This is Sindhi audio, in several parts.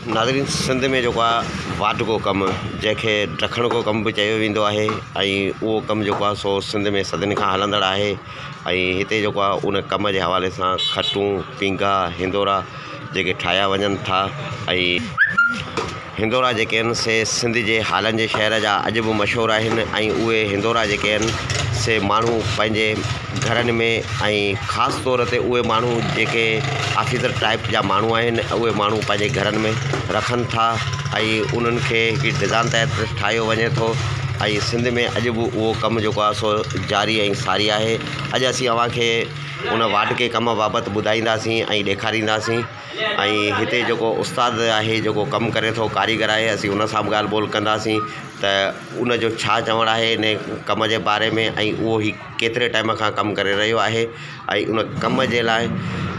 ناظرين سنڌ ۾ جيڪو آهي واڍڪو ڪم جنهن کي ڊکڻڪو ڪم به چيو ويندو آهي ۽ اهو ڪم جيڪو آهي سو سنڌ ۾ صدين کان هلندڙ آهي ۽ هتي جيڪو آهي ان ڪم جي حوالي سان کٽون پينگها هندورا جيڪي ٺاهيا وڃن ٿا ۽ هندورا جيڪي آهن سي سنڌ جي هالن جي شهر جا اڄ به مشهور آهن ۽ اهي هندورا جيڪي آهن سي ماڻهو پنهنجي گهرن ۾ ۽ خاص طور تي اهي ماڻهو جيڪي آفيسر ٽائيپ جا ماڻهو آهن اهي ماڻهو پنهنجي گهرن ۾ رکن ٿا ۽ انهن کي هڪڙي ڊزائن تحت ٺاهيو وڃي ٿو ۽ سنڌ ۾ اڄ به اهو ڪم جيڪو آهي سو جاري ۽ ساري آهي اڄ اسين اوهان کي ان واڍڪي ڪم بابت ٻڌائينداسين ۽ ڏيکارينداسين ۽ هتي جيڪو استاد آهي جيڪو ڪم ڪري ٿو ڪاريگر آهي اسين ان سان به ڳالهه ٻولهه ڪنداسين ته ان جو ڇا چوڻ آهي ان ڪم جي باري ۾ ۽ اهو هي ڪيتري ٽائيم کان ڪم ڪري رهيو آهي ۽ ان ڪم جي لاءِ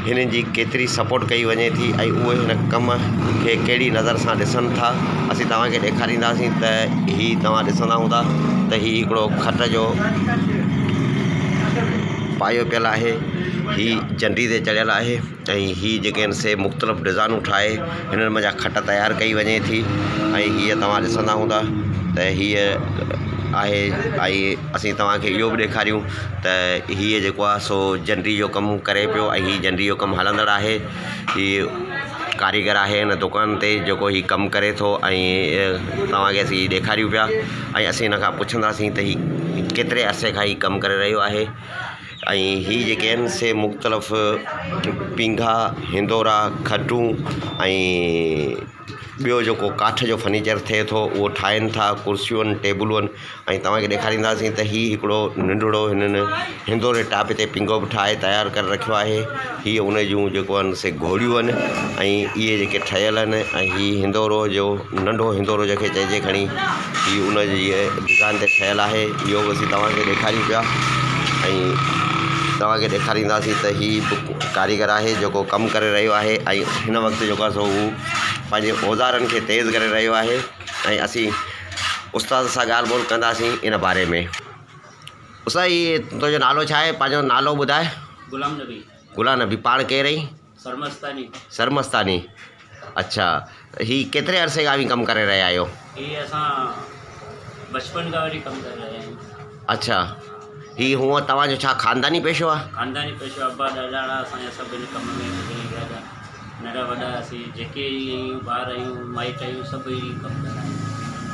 هنن جي ڪيتري سپورٽ ڪئي وڃي ٿي ۽ اهي هن ڪم کي ڪهڙي نظر سان ڏسن ٿا اسين توهان کي ڏيکارينداسين ته هي توهان ڏسندا هوندا ته هي هڪڙو کٽ جو پايو پيل آهي هي جنڊي تي چڙهيل آهي. ۽ هي جيڪي آهن سي مختلف ڊزائنون ٺاهي هنن منجهان کٽ تيار ڪئي وڃي ٿي ۽ هيء توهان ڏسندا هوندا ته هيء آهي ۽ اسين توهان کي اهو به ڏيکاريون ته هيء جيڪو آهي سو جنڊي جو ڪم ڪري پيو ۽ هي جنڊي جو ڪم هلندڙ آهي هي ڪاريگر آهي هن دڪان تي جيڪو هي ڪم ڪري ٿو ۽ توهان کي اسين ڏيکاريون پيا ۽ اسين هن کان پڇنداسين ته هي ڪيتري عرصي کان هي ڪم ڪري رهيو آهي. ۽ هي جيڪي آهن سي مختلف پينگها، هندورا، کٽون ۽ ٻيو جيڪو ڪاٺ جو فرنيچر ٿئي ٿو اهو ٺاهين ٿا ڪرسيون آهن ٽيبلون آهن ۽ توهان کي ڏيکارينداسين ته هي هڪڙو ننڍڙو هنن هندوري ٽاپ تي پينگهو به ٺاهي تيار ڪري رکيو آهي هي ان جون جيڪو آهن سي گهوڙيون آهن ۽ اهي جيڪي ٺهيل آهن ۽ هي هندورو جو ننڍو هندورو جنهن کي چئجي کڻي هي ان جي ڊزائن تي ٺهيل آهي اهو به اسين توهان کي ڏيکاريون پيا ۽ توهان کي ڏيکارينداسين ته هي به ڪاريگر آهي جيڪو ڪم ڪري رهيو آهي ۽ هن وقت جيڪو آهي سو هو پنهنجي اوزارن کي تيز ڪري رهيو آهي ۽ اسين استاد سان ڳالهه ٻولهه ڪنداسين ان باري ۾ استاد هي تنهنجو نالو ڇا آهي پنهنجو نالو ٻڌاء. غلام نبي. غلام نبي پاڻ ڪير آهين؟ سرمستاني. سرمستاني اڇا هي ڪيتري عرصي کان اوهين ڪم ڪري رهيا آهيو؟ هي اسان بچپن کان وٺي ڪم ڪري رهيا آهيون. اڇا هي هونء توهان جو ڇا خانداني پيشو آهي؟ خانداني پيشو ابا ڏاڏاڻا اسان جا سڀ هن ڪم ۾ گذري ويا ته ننڍا وڏا اسين جيڪي آهيون ٻار آهيون مائٽ آهيون سڀ هي ڪم ڪندا آهيون.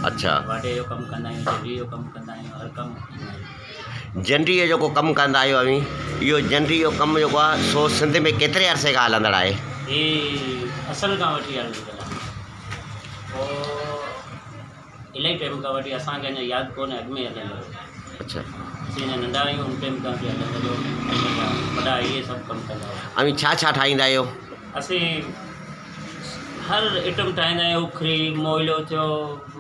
اڇا. واڍي جو ڪم ڪندا آهيون جنڊي جو ڪم ڪندا آهيون هر ڪم ڪندا آهيون. جنڊيء جو جيڪو ڪم ڪندا آهيو اوهين، اهو جنڊيء جو ڪم جيڪو آهي سو سنڌ ۾ ڪيتري عرصي کان هلندڙ آهي؟ هي اصل کان وٺي هلندڙ آهي. پوء الاهي ٽائيم کان وٺي اسان کي اڃا ياد ڪونهي اڳ ۾ هلندڙ هو. اڇا. اسين اڃا ننڍا آهيون ان ٽائيم کان وٺي هلندڙ هو. اسان جا وڏا اهي سڀ ڪم ڪندا هئا. اوهين ڇا ڇا ٺاهيندا آهيو؟ اسين هر ائٽم ٺاهيندا آهيون اکري، موئلو ٿيو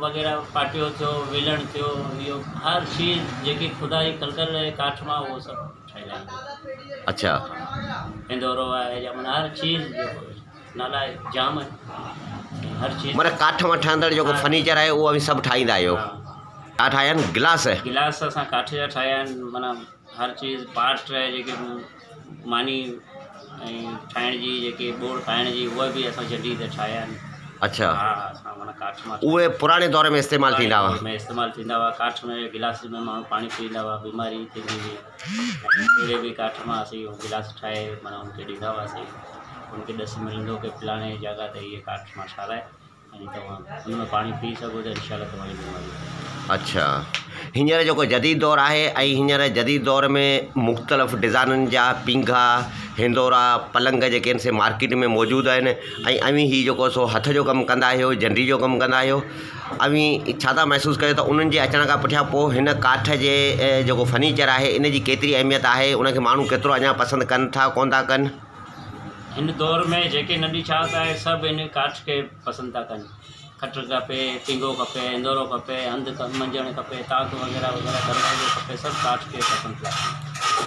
وغيره پاٽيو ٿيو، ويلڻ ٿيو اهو هر چيز جيڪي خدا جي خلقل آهي ڪاٺ مان اهو سڀ ٺاهيندا آهيون. اڇا. هندورو آهي يا معنيٰ هر چيز جيڪو نالا جام آهن هر چيز. معنيٰ ڪاٺ مان ٺهندڙ جيڪو فرنيچر آهي اهو اوهين سڀ ٺاهيندا آهيو. ها. ڇا ٺاهيا آهن گلاس؟ گلاس اسان ڪاٺ جا ٺاهيا آهن معنيٰ هر چيز پاٽ جيڪي ماني ۽ ٺاهڻ جي جيڪي ٻوڙ کائڻ جي اها به اسان جنڊي تي ٺاهيا آهن. اڇا. ها اسان معنيٰ ڪاٺ مان اهي پراڻي دور ۾ استعمال ٿيندا هئا. ۾ استعمال ٿيندا هئا ڪاٺ ۾ گلاس ۾ ماڻهو پاڻي پيئندا هئا بيماري ٿيندي هئي ۽ اهڙي به ڪاٺ مان اسين اهو گلاس ٺاهي معنيٰ ان کي ڏيندا هئاسين ان کي ڏس ملندو ڪي فلاڻي جڳهه تي اهي ڪاٺ مان ٺاراهي ۽ توهان ان ۾ پاڻي پي سگهو ته انشاء الله توهان جي بيماري اڇا هينئر جيڪو جديد دور آهي ۽ هينئر جديد دور ۾ مختلف ڊزائنن جا پينگها هندورا پلنگ جيڪي آهن سي مارڪيٽ ۾ موجود آهن ۽ اوهين هي جيڪو سو هٿ جو ڪم ڪندا آهيو جنڊي جو ڪم ڪندا آهيو اوهين ڇا ٿا محسوس ڪيو ته انهن جي اچڻ کان پٺيان پوء هن ڪاٺ جي جيڪو فرنيچر آهي ان جي ڪيتري اهميت آهي ان کي ماڻهو ڪيترو اڃا پسند ڪن ٿا ڪونه ٿا ڪن. هن دور ۾ جيڪي ننڍي چاهت آهي سڀ ان ڪاٺ کي پسند ٿا ڪن. کٽ کپي، پينگهو کپي، هندورو کپي، هنڌ منجهڻ کپي، طاق وغيره وغيره دروازو کپي سڀ ڪاٺ کي پسند ٿا ڪن.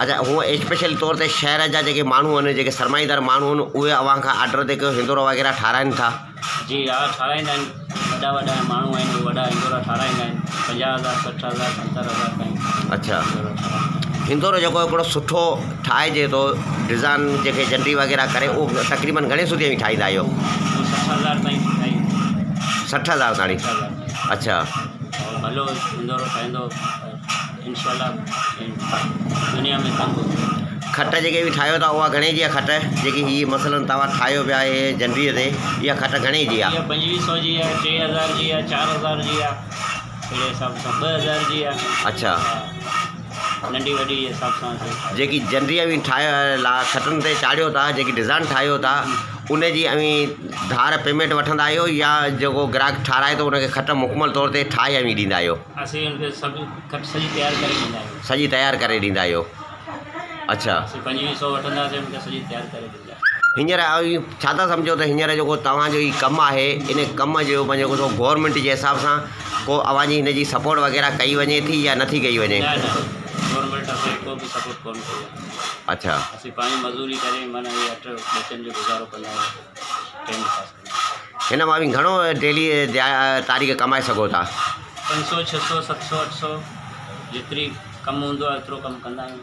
اڇا هونء اسپيشل طور تي شهر جا جيڪي ماڻهو آهن جيڪي سرمائيدار ماڻهو آهن اهي اوهان کان آرڊر تي ڪيو هندورو وغيره ٺاراهين ٿا؟ جي ها ٺاراهيندا آهن وڏا وڏا ماڻهو آهن اهي وڏا هندورا ٺاراهيندا آهن 50 هزار 60 هزار 70 هزار تائين. اڇا هندورا ٺاراهيندا آهن. هندورو جيڪو هڪڙو سٺو ٺاهجي ٿو ڊزائن جيڪي جنڊي وغيره ڪري اهو تقريبن گهڻي سوڌي اوهين ٺاهيندا آهيو؟ اهو 60 هزار تائين ٺاهي. 60,000 تاڻي. اڇا. ڀلو هندورو ٺهندو انشاء الله دنيا ۾ تنگ. کٽ جيڪي به ٺاهيو ٿا اها گهڻي جي آهي کٽ جيڪي هي مثلاً توهان ٺاهيو پيا هي جنڊيء تي اها کٽ گهڻي جي آهي؟ اها 2500 جي آهي، 3000 جي آهي، 4000 جي آهي، اهڙي حساب سان 2000 جي آهي. اڇا. ننڍي وڏي جي حساب سان. جيڪي جنڊي اوهين ٺاهيو لا کٽن تي چاڙهيو ٿا جيڪي ڊزائن ٺاهيو ٿا ان جي اوهين ڌار پيمينٽ وٺندا آهيو يا جيڪو گراهڪ ٺاراهي ٿو ان کي کٽ مڪمل طور تي ٺاهي اوهين ڏيندا آهيو؟ اسين ان کي سڀ کٽ سڄي تيار ڪري ڏيندا آهيون. سڄي تيار ڪري ڏيندا آهيو. اڇا. اسين 2500 وٺنداسين ان کي سڄي تيار ڪري ڏيندا. هينئر اوهين ڇا ٿا سمجهو ته هينئر جيڪو توهان جو هي ڪم آهي ان ڪم جو پنهنجو جيڪو سو گورنمينٽ جي حساب سان ڪو اوهان جي هن جي سپورٽ وغيره ڪئي وڃي ٿي يا نٿي ڪئي وڃي؟ نه نه گورنمينٽ اسان کي ڪو به سپورٽ ڪونه ڪئي آهي. اڇا. اسين پنهنجي مزوري ڪري معنيٰ هي اٺ ٻچن جو گذارو ڪندا آهيون، ٽيم پاس ڪندا آهيون. هن مان اوهين گهڻو ڊيلي تاريخ ڪمائي سگهو ٿا؟ 500، 600، 700، 800 جيتري ڪم هوندو آهي اوترو ڪم ڪندا آهيون.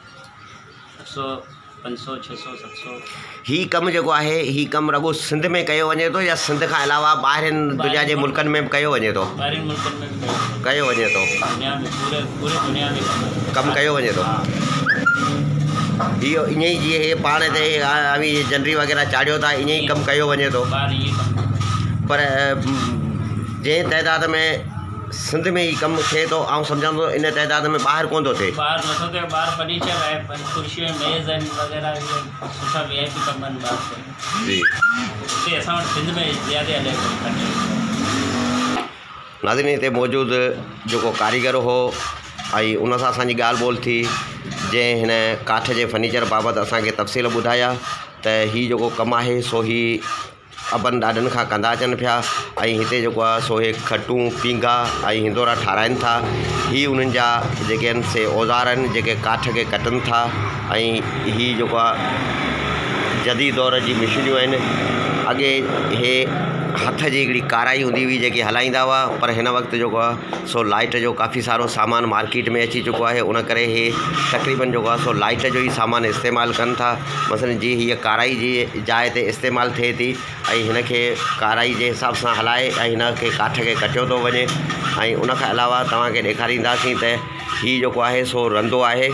800، 500، 600، 700. هي ڪم جيڪو آهي هي ڪم رڳو سنڌ ۾ ڪيو وڃي ٿو يا سنڌ کان علاوه ٻاهرين دنيا جي ملڪن ۾ به ڪيو وڃي ٿو؟ ٻاهرين ملڪن ۾ به ڪيو وڃي ٿو. دنيا ۾ پوري پوري دنيا ۾ ڪم ڪيو وڃي ٿو. اهو ائين ئي جيئن هي پاڻ تي اوهين جنڊي وغيره چاڙهيو ٿا ائين ئي ڪم ڪيو وڃي ٿو. پر جنهن تعداد ۾ سنڌ ۾ هي ڪم ٿئي ٿو آئون سمجهان ٿو ان تعداد ۾ ٻاهر ڪونه ٿو ٿئي. ٻاهر نٿو ٿئي، ٻاهر فرنيچر آهي پر ڪرسيون ۽ ميز آهن وغيره اهي سٺا وي آء پي ڪم آهن ٻاهر ته. جي. هتي اسان وٽ سنڌ ۾ زياده هلي ٿو فرنيچر. ناظرين هتي موجود جيڪو ڪاريگر هو ۽ ان سان اسان جي ڳالهه ٻولهه ٿي جنهن هن ڪاٺ جي فرنيچر بابت اسان کي تفصيل ٻڌايا ته هي جيڪو ڪم آهي سو هي ابن ڏاڏن کان ڪندا اچن پيا ۽ هتي جيڪو آهي سو هي کٽون پينگها ۽ هندورا ٺاراهن ٿا هي انهن جا جيڪي آهن سي اوزار آهن جيڪي ڪاٺ کي ڪٽن ٿا ۽ هي جيڪو آهي جديد دور جي مشينيون آهن اڳي هي هٿ جي هڪڙي ڪارائي هوندي هئي جيڪي هلائيندا هئا پر هن وقت جيڪو آهي سو لائيٽ جو ڪافي سارو سامان مارڪيٽ ۾ اچي چڪو آهي ان ڪري هي تقريبن جيڪو آهي سو لائيٽ جو ئي سامان استعمال ڪن ٿا مثلاً جيئن هيء ڪارائي جي جاء تي استعمال ٿئي ٿي ۽ هن کي ڪارائي جي حساب سان هلائي ۽ هن کي ڪاٺ کي ڪٽيو ٿو وڃي ۽ ان کان علاوه توهان کي ڏيکارينداسين ته هي جيڪو آهي سو رندو آهي.